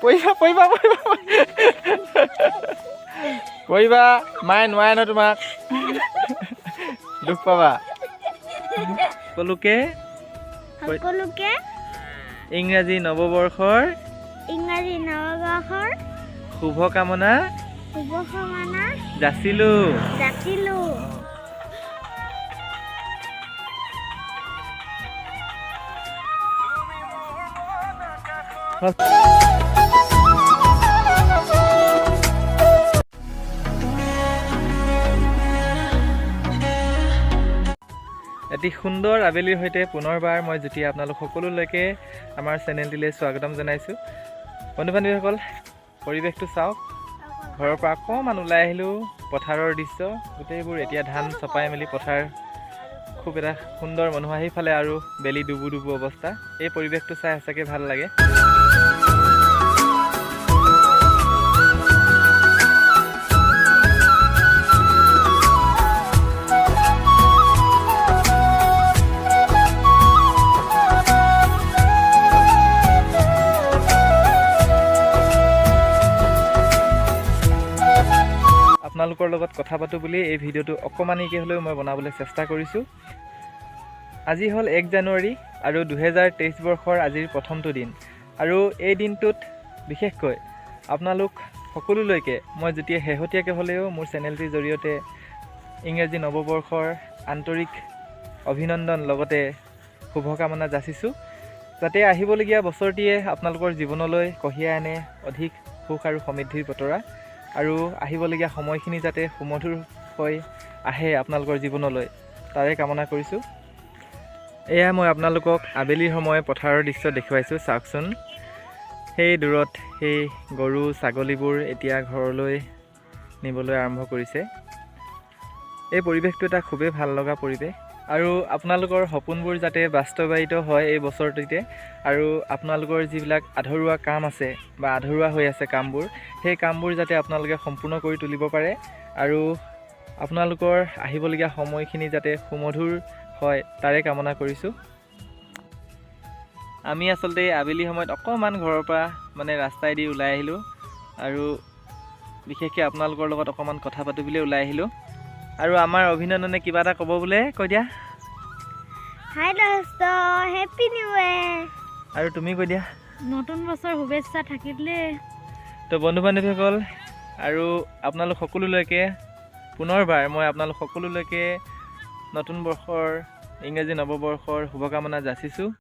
পৰিবা পৰিবা পৰিবা পৰিবা, মায়ে নোৱাৰে নহয় তোমাক, দুখ পাবা। সকলোকে সকলোকে ইংৰাজী নৱবৰ্ষৰ শুভকামনা শুভকামনা যাচিলোঁ। যাচিলোঁ। এটি সুন্দৰ আবেলিৰ সৈতে পুনৰবাৰ মই জ্যোতি আপোনালোক সকলোলৈকে আমাৰ চেনেলটিলৈ স্বাগতম জনাইছোঁ। বন্ধু বান্ধৱীসকল, পৰিৱেশটো চাওক। ঘৰৰ পৰা অকণমান ওলাই আহিলোঁ, পথাৰৰ দৃশ্য গোটেইবোৰ এতিয়া ধান চপাই মেলি পথাৰ খুব এটা সুন্দৰ মনোহৰ। সেইফালে আৰু বেলি ডুবু ডুবু অৱস্থা। এই পৰিৱেশটো চাই সঁচাকৈ ভাল লাগে। আপোনালোকৰ লগত কথা পাতোঁ বুলি এই ভিডিঅ'টো অকণমানিকৈ হ'লেও মই বনাবলৈ চেষ্টা কৰিছোঁ। আজি হ'ল 1 জানুৱাৰী আৰু 2023 বৰ্ষৰ আজিৰ প্ৰথমটো দিন। আৰু এই দিনটোত বিশেষকৈ আপোনালোক সকলোলৈকে মই যেতিয়া শেহতীয়াকৈ হ'লেও মোৰ চেনেলটিৰ জৰিয়তে ইংৰাজী নৱবৰ্ষৰ আন্তৰিক অভিনন্দন লগতে শুভকামনা যাচিছোঁ, যাতে আহিবলগীয়া বছৰটিয়ে আপোনালোকৰ জীৱনলৈ কঢ়িয়াই আনে অধিক সুখ আৰু সমৃদ্ধিৰ বতৰা, আৰু আহিবলগীয়া সময়খিনি যাতে সুমধুৰ হৈ আহে আপোনালোকৰ জীৱনলৈ, তাৰে কামনা কৰিছোঁ। এয়া মই আপোনালোকক আবেলিৰ সময় পথাৰৰ দৃশ্য দেখুৱাইছোঁ। চাওকচোন, সেই দূৰত সেই গৰু ছাগলীবোৰ এতিয়া ঘৰলৈ নিবলৈ আৰম্ভ কৰিছে। এই পৰিৱেশটো এটা খুবেই ভাল লগা পৰিৱেশ। আৰু আপোনালোকৰ সপোনবোৰ যাতে বাস্তৱায়িত হয় এই বছৰটিতে, আৰু আপোনালোকৰ যিবিলাক আধৰুৱা কাম আছে বা আধৰুৱা হৈ আছে কামবোৰ, সেই কামবোৰ যাতে আপোনালোকে সম্পূৰ্ণ কৰি তুলিব পাৰে, আৰু আপোনালোকৰ আহিবলগীয়া সময়খিনি যাতে সুমধুৰ হয় তাৰে কামনা কৰিছোঁ। আমি আচলতে আবেলি সময়ত অকণমান ঘৰৰ পৰা মানে ৰাস্তাইদি ওলাই আহিলোঁ, আৰু বিশেষকৈ আপোনালোকৰ লগত অকণমান কথা পাতোঁ বুলি ওলাই আহিলোঁ। আৰু আমাৰ অভিনন্দনে কিবা এটা ক'ব বোলে, কৈ দিয়া। হাই দোস্ত, হেপী নিউ ইয়াৰ। আৰু তুমি কৈ দিয়া। নতুন বছৰ শুভেচ্ছা থাকিলে। তো বন্ধু বান্ধৱীসকল, আৰু আপোনালোক সকলোলৈকে পুনৰবাৰ মই আপোনালোক সকলোলৈকে নতুন বৰ্ষৰ ইংৰাজী নৱবৰ্ষৰ শুভকামনা যাচিছোঁ।